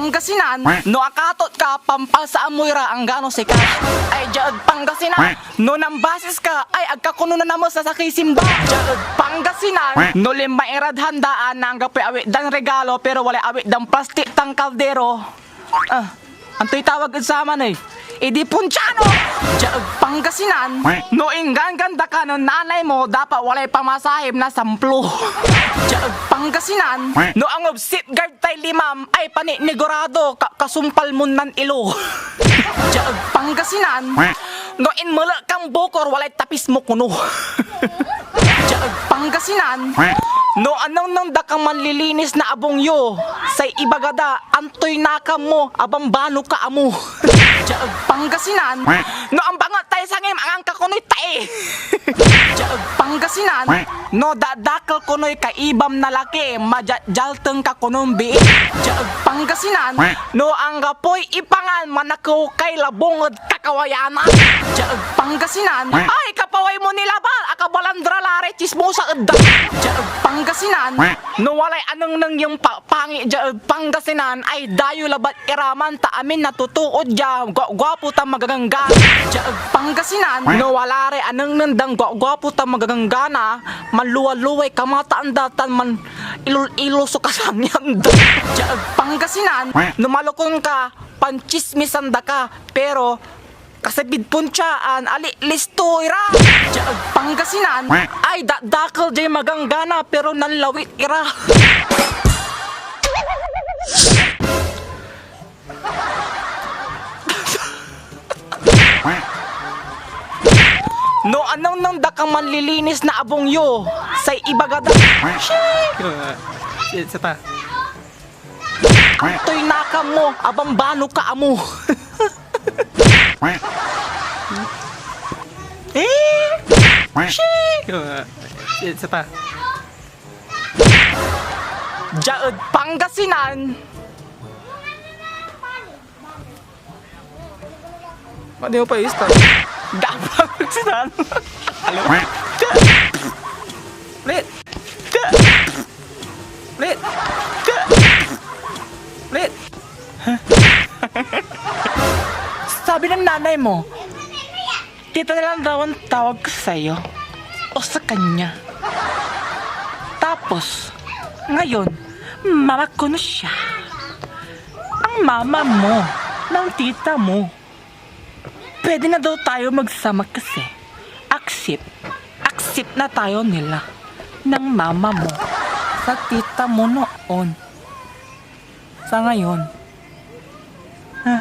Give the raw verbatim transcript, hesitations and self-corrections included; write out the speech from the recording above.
Pangasinan, no akatot ka, pampalsaan mo ira anggano sika. Ay, dia ed Pangasinan, no nambasis ka, ay, agka kono nanames na sakey simba. Dia ed Pangasinan, no linma irad handaan, anggapoy awit dan regalo, pero walay awit dan plastik tan kaldero. Ah, antoy tawag ed saman ey? Idi puntiano! Dia ed Pangasinan, no ingganggan da ka nen nanay mo, dapat walay pamasahim na samplo. Dia ed Pangasinan, no angub safeguard tay limam, ay paninigurado, ka-, kasumpal mon nan ilo. Dia ed Pangasinan, no inmele kan bukor, walay tapis mo kono. Dia ed Pangasinan, no anengneng da ka manlilinis na abung yo, say ibaga da, antoy nakam mo, abambano ka amo. Dia ed Pangasinan, no ambanget tay sangim, angan ka konoy tae. Dia ed Pangasinan, no dadakel konoy kaibam na laki, madyadyalteng ka konon bii. Dia ed Pangasinan, no anggapoy ipangan, manakew kay labong ed kakawayanan. Dia ed Pangasinan, ay, kapaway mo ni labar, akabalandra la ray tsismosa ed da. Dia ed Pangasinan, no walay anengneng yon pa-, pangit dia ed Pangasinan, ay, dayew labat iraman ta amin a totoo dia, gua-, guapo tan magaganggana. Dia ed Pangasinan, no wala ray anengneng dan gua-, guapo tan magaganggana, manluwa-luway kamataan da tan man-ilol-ilol so kasangyan da. Dia ed Pangasinan, no malokon ka, pantsismisan da ka, pero kasabid puntiaan, ali, listo ira. Dia ed Pangasinan, ay, dadakel diay maganggana, pero nanlawit ira. No anengneng da ka manlilinis na abung yo, say ibaga da, Shik! Isa pa. Antoy nakam mo, abambano ka amo. Eh? Shik! Isa pa. Dia ed Pangasinan. Pwede mo pa i-stop. Gabang sa Ulit. Ulit. Ulit. Sabi ng nanay mo, "Tita na lang daw ang tawag ko sa'yo o sa kanya." Tapos, ngayon, mama ko na siya. Ang mama mo, ng tita mo. Pwede na daw tayo magsama kasi. Aksip, aksip na tayo nila ng mama mo sa tita mo noon. Sa ngayon. Ha?